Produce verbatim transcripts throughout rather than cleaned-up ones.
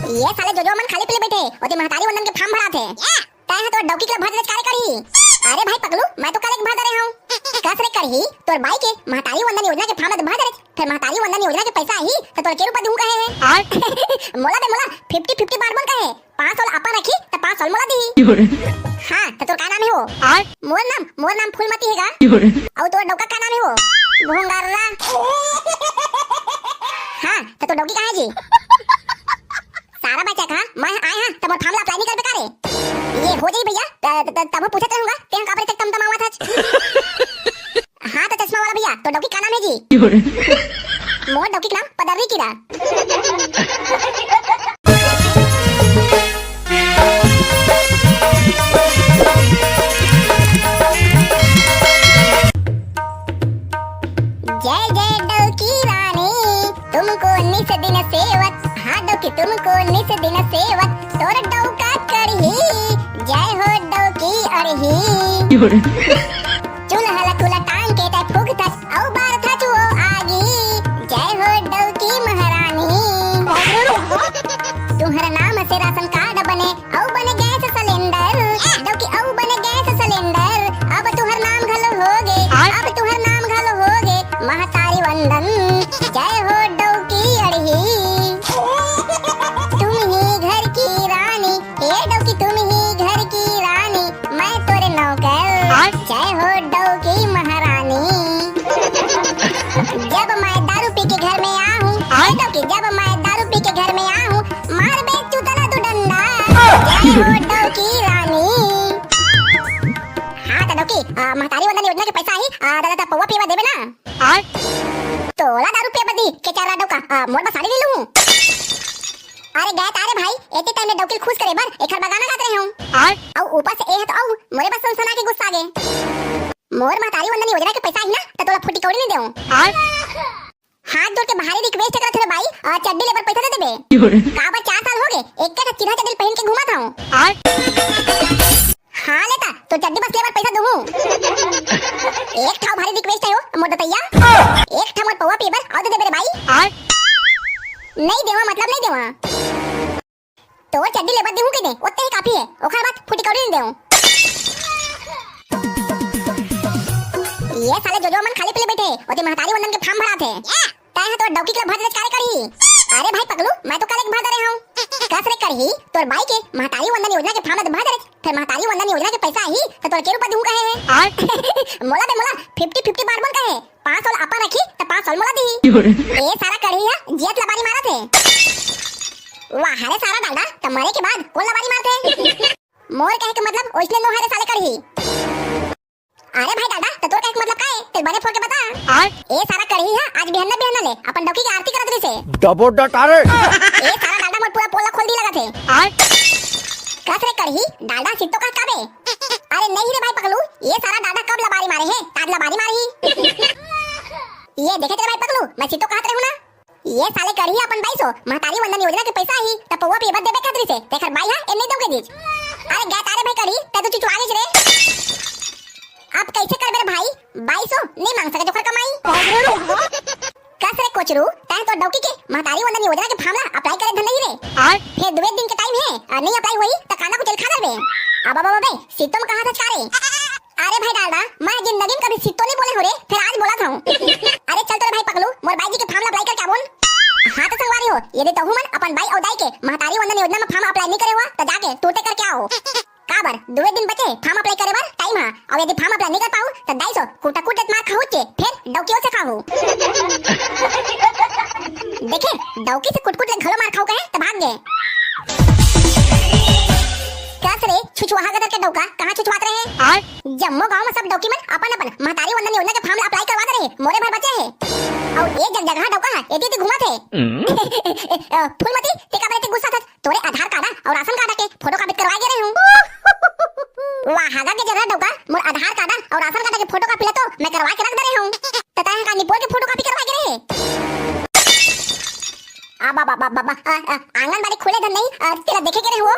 ये साले जोजवा मन खाली पीले बैठे, ओती महतारी वंदन के form भराथे। तैं ह तोर डौकी के ला भर देच कारे करही? अरे भाई पगलू, मैं तो काले के भर दे रहे हूँ। कस रे करही, तोर बाई के महतारी वंदन योजना के form ला भर दे रहे, फिर महतारी वंदन योजना के पैसा आही त तोर के रूपा दिहूं कहे हे। मोला बे मोला fifty fifty बांट बोल कहे, पाँच सौ ला अपन रखी त पाँच सौ ला मोला दिही। हाँ, त तोर का नाम हे वो? मोर नाम, मोर नाम फूलमती हे गा। अउ तोर डौका का नाम हे वो? भोंगर्रा। हाँ, त तोर डौकी कहाँ हे जी? सारा बच्चा कहा, मैं आए हाँ, त मोर form ला apply नहीं करबे का रे? ये हो जाई भैया, त-, त-, तभो पूछत रहूंगा, तें काबर तक तमतमावत हच? हाँ, त चश्मा वाला भैया, तोर डौकी का नाम हे जी? मोर डौकी के नाम पदर्री कीरा। जय जय डौकी रानी, तुमको निस दिन सेवत, हाँ डौकी तुमको निस दिन सेवत, तोर डौका करही, जय हो डौकी अरही। चूल्हा ला कुला टांग के तैं फूकथस, अउ बारथस वो आगी, जय हो डौकी महारानी। तुम्हर नाम से राशन कार्ड बने, अउ बने गैस सिलेंडर, डौकी अउ बने गैस सिलेंडर, अब तुम्हर नाम घलो होगे, अब तुम्हर नाम घलो होगे, महतारी वंदन, जय हो डौकी अड़ही। तुम ही घर की रानी, हे डौकी तुम ही घर की रानी, मैं तोरे नौकर, जय हो डौकी महारानी। जब मैं दारू पी के घर में आहूँ, हे डौकी जब मैं दारू पी के घर में आहूँ, मार बे चुदना दू डंडा। जय हो डौकी रानी। हाँ त डौकी, आ, महतारी वंदन योजना के पैसा आही, आ, दादा त पौवा पीवा देबे ना? तोला दारू पिए बर दी के चार डौका, आ, मोर बर साड़ी ले लूँ। अरे गए तारे भाई, एते टाइम में डौकी ल खुश करे बर एखर बगाना गात रहे हूँ। अउ ऊपर से ए ह तो अउ मोरे बर सुनसुना के गुस्सा गे। मोर महतारी वंदन योजना के पैसा आही ना, त तोला फुटी कौड़ी नहीं देऊँ। हाथ जोड़ के भारी request करत हवे भाई, आ, चड्डी लेबर पैसा दे देबे। काबर चार साल हो गे, एक के चिन्हा चड्डी पहन के घूमत हूँ। हाँ लेता, तो चड्डी बस लेबर पैसा दूँ। एक ठाव भारी request है हो, मोर दतैया। एक ठाव मोर पौवा पीबर, अउ दे देबे रे भाई। नहीं देवा, मतलब नहीं देवा। तोर चड्डी लेबर देहूं कि नहीं, ओतने ही काफी है। ओखर बाद फुटी कौड़ी नहीं देहूं। ये साले जोजवा मन खाली पीले बैठे, ओती महतारी वंदन के form भराथे। तैं ह तोर डौकी के भर देच कारे करही? अरे भाई पगलू, मैं तो काले के भर दे रहे हूँ। कस रे करही, तोर बाई के महतारी वंदन योजना के form भर दे रहे, फिर महतारी वंदन योजना के पैसा आही, त तोर के रूपा देहूं कहे हे। मोला दे मोला, fifty fifty बांट बोल कहे। पाँच सौ ला अपन रखी, त पाँच सौ ला मोला दिही। ए सारा करही ह, जियत लबारी मारत हे। वाह रे सारा डालडा, त मरे के बाद कोन लबारी मारथे? मोर कहे के मतलब ओइसने नो हरे साले करही। अरे भाई डालडा, त तोर कहे के मतलब का हे? तेल बने फोड़ के बता। ए सारा करही ह, आज बिहन्ना बिहन्ना ले अपन डौकी के आरती करत रहिसे। डबो डटारे। ए सारा डालडा मोर पूरा पोल ला खोल दी लगत हे। कस रे करही, डालडा सित्तो कहत का बे? अरे नहीं रे भाई पगलू, ये सारा डालडा कब लबारी मारे हे? आज लबारी मारे ही। ये देखे तेरे भाई पगलू, मैं सित्तो कहत रहूं ना। ये साले करही अपन बाई सो, महतारी वंदन योजना के पैसा आही, त पौवा पीए बर देबे कहत रहिसे, तेखर बाई ह एन्ने दऊ के दीस। अरे गा तारे भाई करही, तै तो चुचुआ गेस रे। अब कैसे करबे रे भाई? बाई सो नहीं मांग सके जोखर कमाई। कस रे कोचरू, तैं तो डौकी के महतारी वंदन योजना के form ला apply करे धन नहीं रे। फिर दुए दिन के time हे, अउ नहीं apply होही, त कांदा कुचल खा डरबे। अब, अब, अब, बे, सित्तो म कहा था चारे। अरे भाई डालडा, मैं जिंदगी में कभी सित्तो नहीं बोले हो रे, फिर आज बोलत हूँ। अरे चल तोरे भाई पगलू, मोर बाई जी के form ला apply करके आबोन। हाँ त संगवारी हो, यदि तहू मन अपन बाई अउ दाई के महतारी वंदन योजना में form apply नहीं करे हुआ, त जाके तुरते करके आओ। काबर, दुए दिन बचे form apply करे बर time हा, अउ यदि form apply नहीं कर पाऊ, त दाई सो कुटा कुट मार खाहू चे, फिर डौकियो से खाहू। देखे, डौकी से कुटकुट ले घलो मार खाऊ कहे, त भाग गे। कस रे, छुछुआहा गदर के डौका, कहाँ छुछुआत रहे? जम्मो गांव में सब डौकी मन अपन अपन महतारी वंदन योजना के form ला apply करवात रहे, मोरे भर बचे हे। अउ ए जग जगह डौका ह, एती एती घूमत हे। अ, फूलमती, ते काबर एती गुस्सा थस? तोरे आधार कार्ड अउ राशन कार्ड के photocopy करवाए गे रहे हूँ। वाह, हागा के जगह डौका, मोर आधार कार्ड अउ राशन कार्ड के photocopy ला तो मैं करवा के रख दे रहे हूँ। त तैं का निपोर के photocopy करवा के रहे? आ, बा, बा, बा, बा, बा, आ, आ, आंगनबाड़ी खुले धन नहीं, आ, तेला देखे के रहे हो?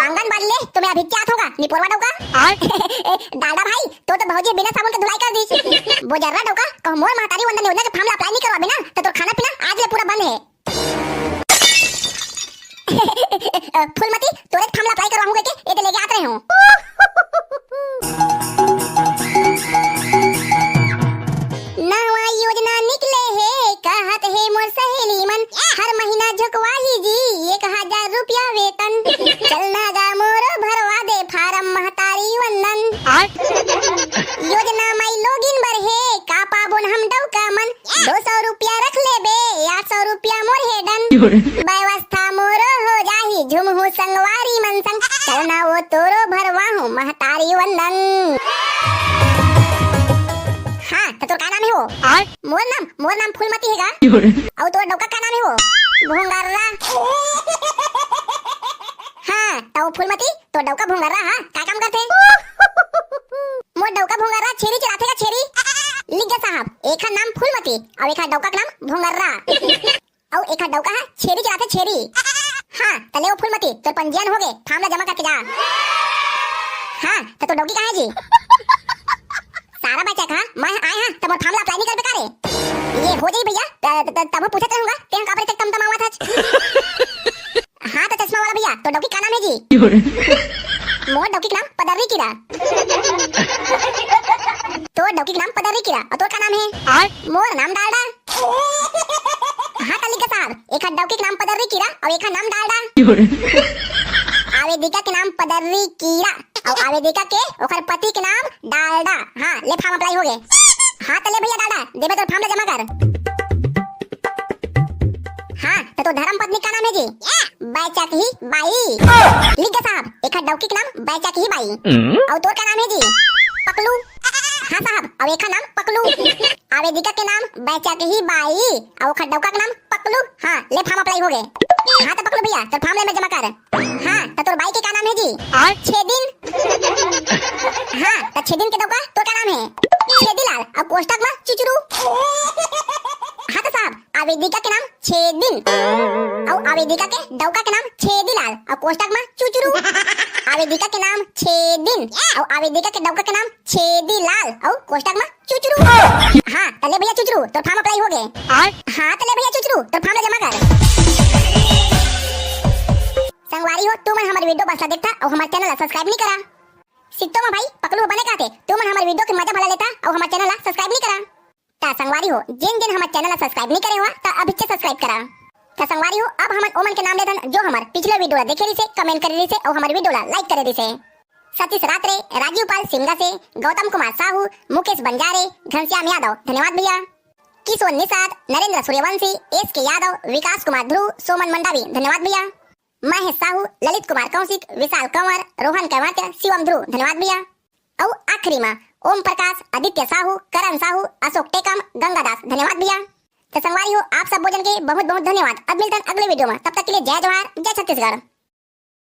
आंगनबाड़ी ले, तुम्हें अभी क्या होगा, निपोरवा डौका? डालडा भाई, तो, तो भौजी बिना साबुन के धुलाई कर दी। बोजर्रा डौका, कहूँ मोर महतारी वंदन योजना के form ला apply नहीं करवाबे ना, तो तोर खाना पीना आज ले पूरा बंद है। फूलमती, तोरे form ला apply करवाहूँ कहिके एदे लेगे आत रहे हूँ। नवा योजना निकले हे, कहत हे मोर सहेली मन, हर महीना झोंकवाही जी एक हजार रुपया वेतन। चलना गा मोरो भरवा दे form महतारी वंदन। योजना माई login बर हे, का पाबोन हम डौका मन? दो सौ रुपया रख लेबे, आठ सौ रुपया मोर हे done। व्यवस्था मोरो हो जाही, झुमहू संगवारी मन संग। चलना वो तोरो भरवाहूँ महतारी वंदन। हाँ, त तोर का नाम हे वो? मोर नाम, मोर नाम फूलमती हे गा। अउ तोर डौका का नाम हे वो? भोंगर्रा। हाँ, त वो फूलमती, तोर डौका भोंगर्रा हा, का काम करथे? मोर डौका भोंगर्रा छेरी चराथे का छेरी? लिख गा साहब, एखर नाम फूलमती, अउ एखर डौका के नाम भोंगर्रा। अउ एखर डौका हा छेरी चराथे छेरी। हाँ, त ले वो फूलमती, तोर पंजीयन होगे, form ला जमा करके जा। हाँ, त तोर डौकी कहाँ हे जी? सारा बच्चा कहा, मैं आए हाँ, त मोर form ला apply नहीं करबे का रे? ये हो जाई भैया, त-, त-, त-, तभो पूछत रहूंगा, तें काबर तक तमतमावत हच? हाँ त चश्मा वाला भैया, तोर डौकी का नाम हे जी? मोर डौकी के नाम पदर्री कीरा। तोर डौकी के नाम पदर्री कीरा, अउ तोर का नाम हे? मोर नाम डालडा। हाँ त लिख गा साहब, एखर डौकी के नाम पदर्री कीरा, अउ एखर नाम डालडा। आवेदिका के नाम पदर्री कीरा, अउ आवेदिका के ओखर पति के नाम डालडा। हाँ, ले form apply होगे। हाँ त ले भैया डालडा, देबे तोर form ला जमा कर। हाँ, त तोर धर्म पत्नी का नाम हे जी? बैचकही बाई। लिख गा साहब, एखर डौकी के नाम बैचकही बाई। अउ तोर का नाम हे जी? पकलू। हाँ साहब, अउ एखर नाम पकलू। आवेदिका के नाम बैचकही बाई, अउ ओखर डौका के नाम पकलू। हाँ, ले form apply होगे। हाँ त पकलू भैया, तोर form ले में जमा कर। हाँ, त तोर बाई के का नाम हे जी? छेदिन। हाँ, त छेदिन के डौका तोर का नाम हे? छेदीलाल, अउ कोष्टक मा चुचरू। हाँ त साहब, आवेदिका के नाम छेदिन, अउ आवेदिका के डौका के नाम छेदीलाल, अउ कोष्टक मा चुचरू। आवेदिका के नाम छेदिन, अउ आवेदिका के डौका के नाम छेदीलाल, अउ कोष्टक मा चुचरू। हाँ त ले भैया चुचरू, तोर form apply होगे। हाँ त ले भैया चुचरू, तोर form ला जमा कर। संगवारी हो, तुमन हमर video बस ला देखथा अउ हमर channel ला subscribe नहीं करा। सित्तो मा भाई पकलू बने कहथे, तुमन हमर video के मजा भला लेथा अउ हमर channel ला subscribe नहीं करा। त संगवारी हो, जेन जेन हमर channel ला subscribe नहीं करे हो, त अभिच्चे subscribe करा। त संगवारी हो, अब हमन ओमन के नाम लेथन, जो हमर पिछले video ला देखे रहिसे, comment करे रहिसे अउ हमर video ला like करे रहिसे। सतीश रात्रे, राजीव पाल सिमगा से, गौतम कुमार साहू, मुकेश बंजारे, घनश्याम यादव, धन्यवाद भैया। किशोर निषाद, नरेंद्र सूर्यवंशी, एस के यादव, विकास कुमार ध्रुव, सोमन मंडावी, धन्यवाद भैया। महेश साहू, ललित कुमार कौशिक, विशाल कंवर, रोहन कैवर्त, शिवम ध्रुव, धन्यवाद भैया। अउ आखिरी मा ओम प्रकाश, आदित्य साहू, करण साहू, अशोक टेकम, गंगा दास, धन्यवाद भैया। त संगवारी हो, आप सब बोजन के बहुत बहुत धन्यवाद। अब मिलथन अगले video मा, तब तक के लिए जय जोहार, जय छत्तीसगढ़।